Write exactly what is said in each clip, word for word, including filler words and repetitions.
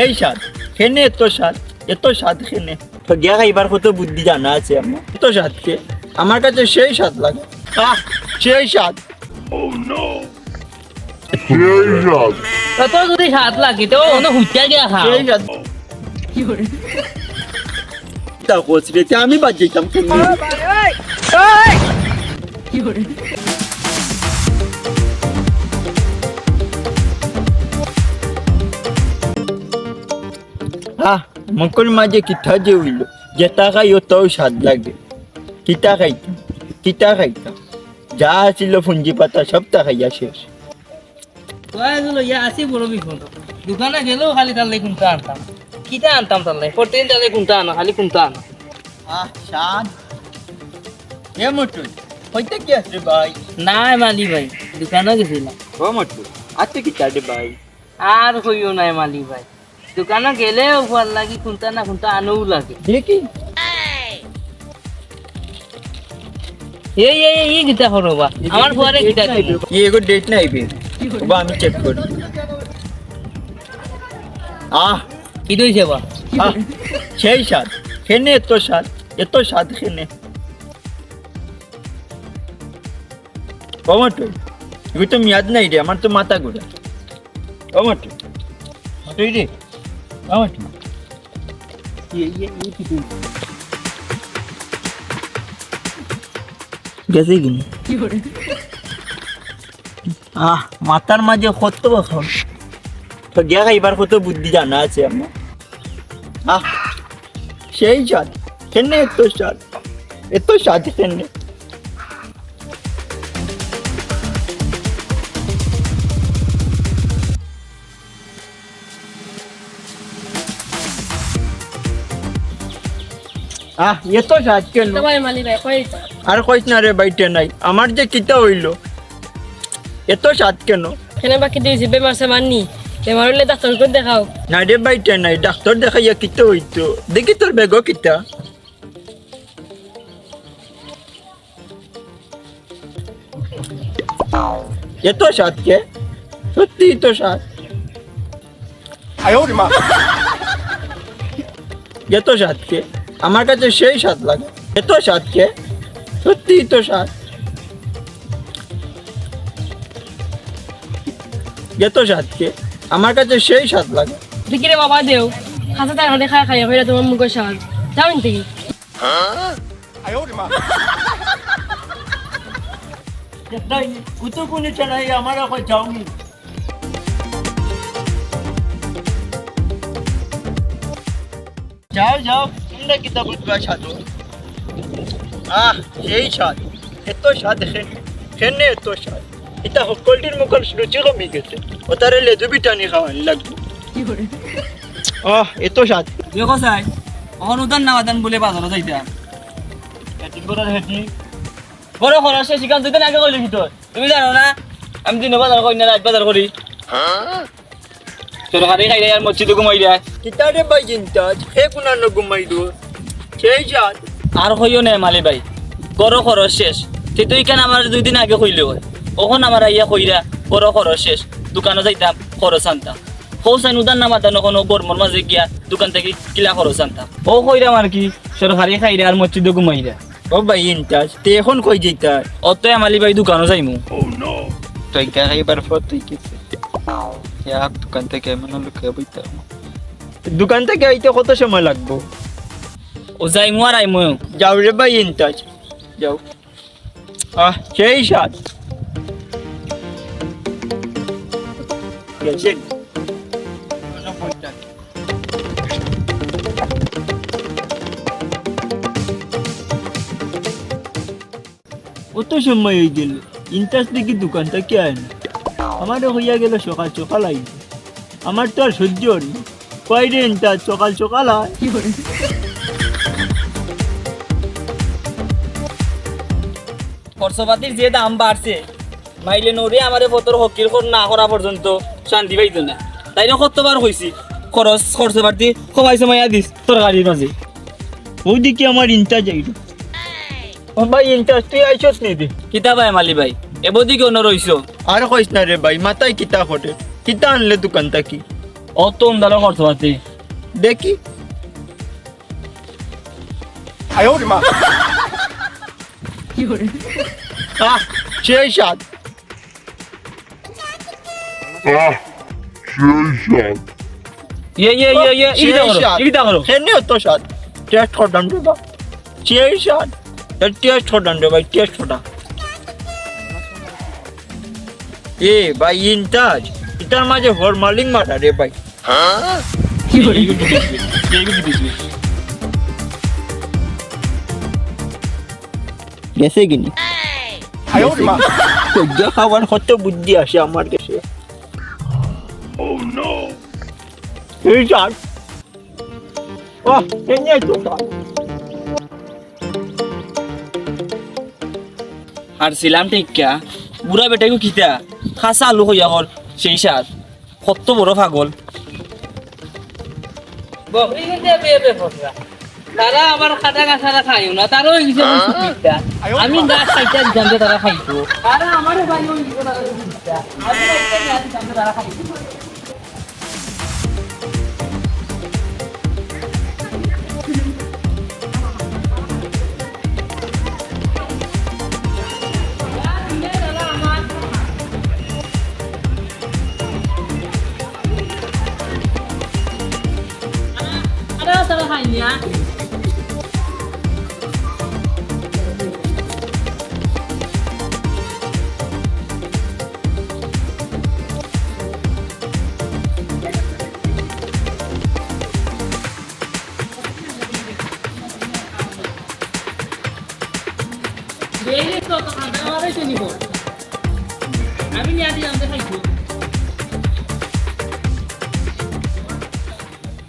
এই স্বাদ, কেনে এত স্বাদ, এত স্বাদ কেনে? ঠগিয়া খাইবার কত বুদ্ধি জানা আছে আমার। এত স্বাদ কে? আমার কাছে সেই স্বাদ লাগে। আহ, সেই স্বাদ। সেই স্বাদ। অত যদি স্বাদ লাগে, তো অন্য হুইচা গিয়া খাও। সেই স্বাদ। তা কইছি রে, তে আমি বাদ যাইতাম কেনে? আহ, মুখর মাঝে কিতা যে অইলো, যেটা খাই অতাউ স্বাদ লাগে। কিতা খাইতাম, কিতা খাইতাম, যা আছিল পুঞ্জি পাতা সবটা খাইয়া শেষ। তো আজ হলো ইয়া আসি বড় বিপদ। দোকানো গেলেও খালি তার লাগি কুন্তা আনতাম। কিতা আনতাম তার লাগি? প্রতিদিন তার লাগি কুন্তা আনো, খালি কুন্তা আনো। আহ, শান। এ মটু, কইতে কি আছে রে ভাই? নাই মালি ভাই, দোকানো গেছিলাম। ও মটু, আতে কিতা রে ভাই? আর কইও নাই মালি ভাই। দোকানো গেলেও ফুয়ার লাগি কুন্তা না কুন্তা আনউ লাগে। দেখি। এই, এই, এই, ই কিতা করো বা? আমার ফুয়ারে কিতা দিমু? ই এগো date নাই বে। ওবা আমি check করি। আহ। কিতা অইছে বা? আহ, সেই স্বাদ। কেনে এত স্বাদ? এত স্বাদ কেনে? ও মটু, এগো তো মেয়াদ নাই রে, আমার তো মাথা ঘুরে। ও মটু, মটু রে, ও মটু। ইয়ে, ইয়ে, ইয়ে কি তুই? গেছে কিনি? আহ, মাথার মাঝে কত বছর। ঠগিয়া খাইবার কত বুদ্ধি জানা আছে আমার। আহ, সেই স্বাদ। কেনে এত স্বাদ? এত স্বাদ কেনে? আহ, এত স্বাদ কেনে? তো ভাই মালি ভাই, কই তো? আর কইস না রে ভাই, তে নাই। আমার যে কিতা অইলো, এত স্বাদ কেনে? কেনে বা কিতা অইছে? বেমার সেমার নি? বেমার অইলে ডাক্তর কই দেখাও। না রে ভাই, তে নাই। ডাক্তর দেখাইয়া কিতা অইতো? দেখি তোর ব্যাগো কিতা? এত স্বাদ কে? সত্যি তো স্বাদ। এত স্বাদ কে? আমার কাছে সেই স্বাদ লাগে। এত স্বাদ কে? সত্যি তো স্বাদ। এত স্বাদ কে? আমার কাছে সেই স্বাদ লাগে। দেখি রে বাবা দেও, খাসা তার হাতে খায় খাইয়া ফেরা তোমার মুখের স্বাদ। যাও ইন থেকে। নাই, কুতু কুনি চালাই, আমার এখন যাওনি। যাও, যাও, তোমরা কিতা বুঝবা স্বাদ? আহ, সেই স্বাদ। এত স্বাদ, এখানে, এখানে এত স্বাদ। ইতা হকলটির মুখর রুচি কমি গেছে। অতারে লেজু বিটানি খাওয়ানি লাগবো। আহ, এত স্বাদ। দেখো চাই, অখন উদান না বাদান বলে বাজারো যাইতাম। হেটিং করার হেটিং। বড় খরচ শেষ, ইখান দুই দিন আগে কইলে কি তোর? তুমি জানো না? আমি দিনে বাজার করি না, রাইত বাজার করি। সরকারি খাইরায় আর মসজিদো ঘুমাইরায়। কিতারে ভাই চিন্তা, হে কুনানো ঘুমাইলো? সেই জাত। আর কইও না মালি ভাই, ঘরো খরচ শেষ। তে তো ইখান আমার দুই দিন আগে কইলে অয়। অখন আমার আইয়া কইরা, ঘরো খরচ শেষ। দোকানো যাইতাম, খরচ আনতাম। হউ চাইন উদান না মাতানো কোনো গরমর মাঝে গিয়া দোকান থাকি কিলা খরচ আনতাম। অউ কইরাম আর কি, সরকারি খাইরা আর মসজিদো ঘুমাইরা। ও ভাই, ইনতাজ, তে অখন কই যাইতায়? অত মালি ভাই দোকানো যাইমু। তো ইটা খাইবার পর তুই কি? ইয়ার দোকান থাকি এমন লুকিয়া বইতাম। দোকান থাকি আইতে কত সময় লাগবো? ও যাইমু আর আইমু। যাও রে ভাই, ইনতাজ, যাও। আহ, সেই স্বাদ। গেছে। অত সময় অই গেল, ইনতাজ দেখি দোকান থাকি আয় না। আমারে কইয়া গেল সকাল সকাল আইবো। আমার তো আর সহ্য অর না। কই রে ইনতাজ, সকাল সকাল আয়। খরচপাতির যে দাম বাড়ছে, মাইলে নরে আমারে ফতর ফকির কর না করা পর্যন্ত শান্তি পাইতো না। তাইরে কতবার কইছি, খরচ, খরচপাতি কমাই সমাইয়া দিস তরকারির মাঝে। অউ দেখি আমার ইনতাজ আইলো। ও ভাই, ইনতাজ তুই আইছস নি রে? কিতা ভাই মালি ভাই, এবদি কেনে রইছো? আর কইস না রে ভাই, মাথায় কিতা খটে, কিতা আনলে দোকান থাকি? অত উন্দালো করতে পারতে। দেখি। আহ, সেই স্বাদ। আহ, সেই স্বাদ। ইয়ে, ইয়ে, ইয়ে, ইয়ে, সেই ইটা করো, স্বাদ। ইটা করো। হেনে অত স্বাদ। Taste করতাম রে বা। সেই স্বাদ। এ, taste করতাম রে ভাই, taste করতাম। এ ভাই, ইন্তাজ, ইটার মাঝে formalin মারা রে ভাই। হ্যাঁ? গেছে কিনি? সহ্য খাবার কত বুদ্ধি আছে আমার কাছে। এই যার। আহ, এই নিয়ে তো স্বাদ। আর ছিলাম ঠিক কিয়া? বুড়া বেটাইগু কিতা? খাসা আলু কইয়া কর, সেই স্বাদ। কত বড় পাগল। বকরি কিন্তু এবে এবে ফসরা। তারা আবার কাটা গাছ তারা খাইও না, তারাও এই যে সুবিধা। আমি গাছ খাইতে দিতাম যে তারা খাইতো। তারা আমারে ভাই ওই যে তারা সুবিধা। আমি খাইতে না দিতাম যে তারা খাইতো।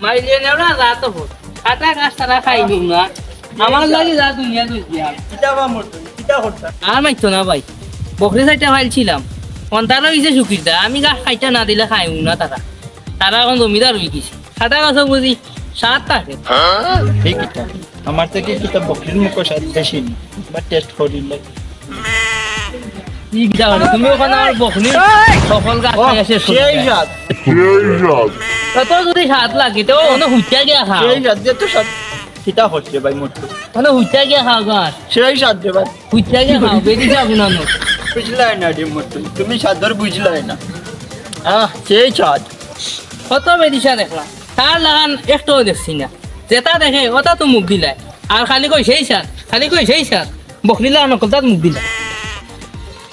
মাইলে নেও না, যা তো হোক। কাটা গাছ তারা খাইলুম না। আমার লাগি যা দুনিয়া দুনিয়া। কিতা বা মরতো, কিতা করতা? আর মাইতো না ভাই। বকরি চাইরটা পালছিলাম। অন্তারও ইসে শুকিরতা। আমি গাছ খাইতে না দিলে খাইমু না তারা। তারা এখন জমিদার অই গেছে। কাটা গাছও বুঝি স্বাদ থাকে। এই কিতা? আমার থাকি কিতা বকরির মুখো স্বাদ বেশি নি? বা taste করিলে। ই কিতা করে? তুমি ওখানে আমার বকরির সফল গাছ ও, খাইয়া শেষ করে সেই দিলা। স্বাদ। সেই স্বাদ। অত যদি স্বাদ লাগে, তো অন্য হুইচা গিয়া খাও। সেই স্বাদ, যে তো স্বাদ। কিতা করছে ভাই মোর তো? অন্য হুইচা গিয়া খাও গাছ। সেই স্বাদ রে ভাই। হুইচা গিয়া খাও, বেরিয়ে যাবো না নো। বুঝলাই না রে মোর তো। তুমি স্বাদ ধর বুঝলাই না। আহ, সেই স্বাদ। কত বেদিশা দেখলাম। তার লাগান একটাও দেখছি না। যেটা দেখে, ওটা তো মুখ দিলায়। আর খালি কই সেই স্বাদ, খালি কই সেই স্বাদ। বকরিলা নকল তাত মুখ দিলা।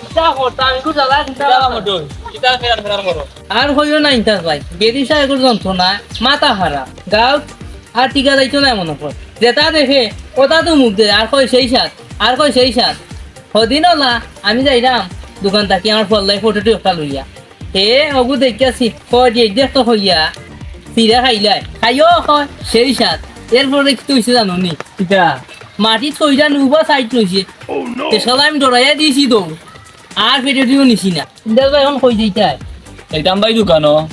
কিতা করতাম, একটু জ্বালা চিন্তা কিতা করতাম। মডই? কিতা ফেরার ফেরার করো? আর কইও না ইন্তাজ ভাই, বেরিশা এগুর যন্ত্রণা, মাথা খারাপ, গাঁও আর টিকা যাইতো না মনে কর। যেটা দেখে, ওটা তো মুখ দেয়, আর কই সেই স্বাদ, আর কই সেই স্বাদ। হদিন ওলা, আমি যাইলাম দোকান থাকি আমার ফল্লাই ফটো একটা লইয়া। হে, অগু দেখিয়া সি-, কয় যে, "দেখ তো," কইয়া, চিরা খাইলাই। খাইও কয়, "সেই স্বাদ।" এরপরে কিতা অইছে জানো নি? কিতা? মাটিত থইরা নুবা সাইড রইছে। তে শালা আমি ডরাইয়া দিছি দৌড়। আর ফেটে দিও নিছি না। ইন্দাজ ভাই, এখন কই যাইতায়? যাইতাম ভাই দোকানো।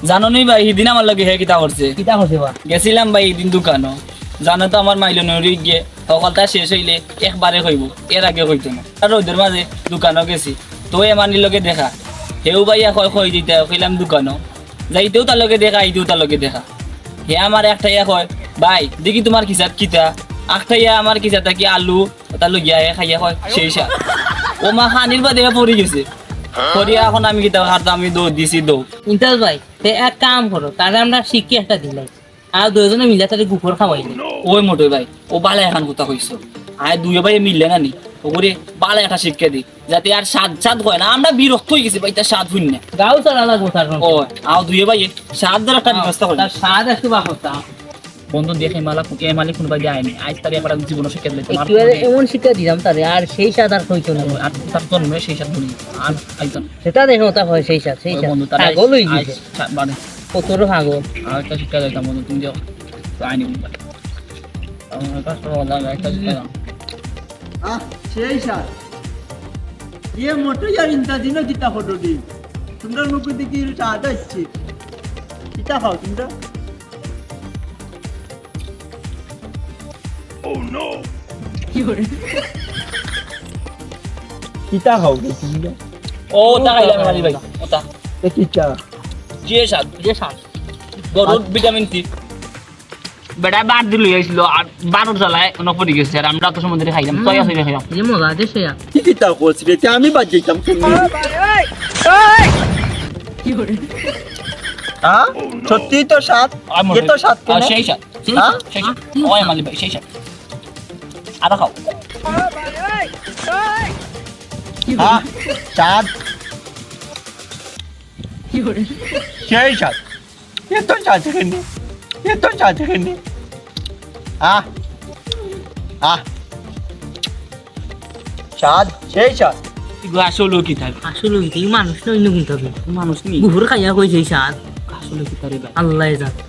জানো নি ভাই, হিদিন আমার লগে হে কিতা করছে? কিতা করছে বা? গেছিলাম ভাই হিদিন দোকানো। জানো তো আমার মাইলনরি গিয়ে হকলতা শেষ অইলে একবারে কইবো, এর আগে কইতো না। আর রইদর মাঝে দোকানো গেছি, তো এমানির লগে দেখা। হেউ ভাইয়া কয়, "কই যাইতায়?" কইলাম, "দোকানো।" যাইতেউ তার লগে দেখা, আইতেউ তার লগে দেখা। হে আমারে একটাইয়া কয়, "ভাই, দেখি তুমার খিসাত কিতা?" আখটাইয়া আমার খিসাত থাকি আলু, ওটা লইয়া হে খাইয়া কয়, "সেই স্বাদ।" ও মা, খানির বাদে হে পড়ি গেছে। পড়িয়া এখন আমি কিতা করতাম, আমি দৌড় দিছি, দৌড়। ইন্তাজ ভাই, তে এক কাম করো, তারে আমরা শিক্ষা একটা দিলাই। আর দুইজনে মিলে তারে গুফর খাওয়াই দেই। ওই মোটর ভাই, ও বালা এখান কথা কইছো। আয় দুইও ভাই মিললে না নি, ও করে বালা একটা শিক্ষা দি, যাতে আর স্বাদ স্বাদ কয় না। আমরা বিরক্ত অই গেছি ভাই, তার স্বাদ হুন না। গাঁও চালা লাগবো তার সঙ্গে। ও, আও দুইও ভাই স্বাদ ধরে একটা ব্যবস্থা করি। তার স্বাদ একটু বার করতাম। বন্ধু দেখে মালা, এ মালিক কোনো ভাই যায় নাই। আজ তার ব্যাপারে আমি জীবনে শিক্ষা দিলে তোমার একেবারে কোনো এমন শিক্ষা দিলাম তারে, আর সেই স্বাদ আর হইতো না। আর তার জন্মে সেই স্বাদ বলি, আর আইতো না। সেটা দেখে ওটা হয় সেই স্বাদ, সেই ওই স্বাদ। বন্ধু, তাহলে পাগল হয়ে আজ গেছে। স্বাদ মানে কত বড় পাগল। আর একটা শিক্ষা দিতাম বন্ধু, তুমি যাও, তো আইনি বলবা। আমার কাছে তো বললাম, একটা শিক্ষা দাও। আহ, সেই স্বাদ। ইয়ে মোটো ইয়ার ইন্তা দিনও কিতা ফটো দি। তোমরা মুখ দেখি স্বাদ হচ্ছে। কিতা খাও তোমরা? Oh no! কিতা খাও রে তোমরা? ও, তা খাইলাম আমি ভাই। ওটা। এ কিতা? যে স্বাদ, যে স্বাদ। গরুর ভিটামিন সি। বেটা বারদি লই আইছিল, আর বারর জ্বালায় অনো পড়ি গেছে, আর আমরা অত সময় ধরি খাইলাম, ছয় আছে খাইলাম। যে মজা দেশে। কি কিতা করছ রে? তে আমি বাদ যাইতাম তুমি। হ্যাঁ, সত্যি তো স্বাদ। এ তো স্বাদ কেনে? সেই স্বাদ, সেই হ্যাঁ? স্বাদ, সেই স্বাদ। ওই মালি ভাই, সেই স্বাদ। আরো খাও। হ্যাঁ, স্বাদ। সেই স্বাদ। এ তো স্বাদ কেনে? এ তো স্বাদ কেনে? আহ, আহ। স্বাদ, সেই স্বাদ। এগু আসলে কিতা? আসলে কিতা? ই মানুষ না অইন্য কুনতা? মানুষ নি। গুহুর খাইয়া কই সেই স্বাদ। আসলে কিতা রে ভাই? আল্লায় জানে।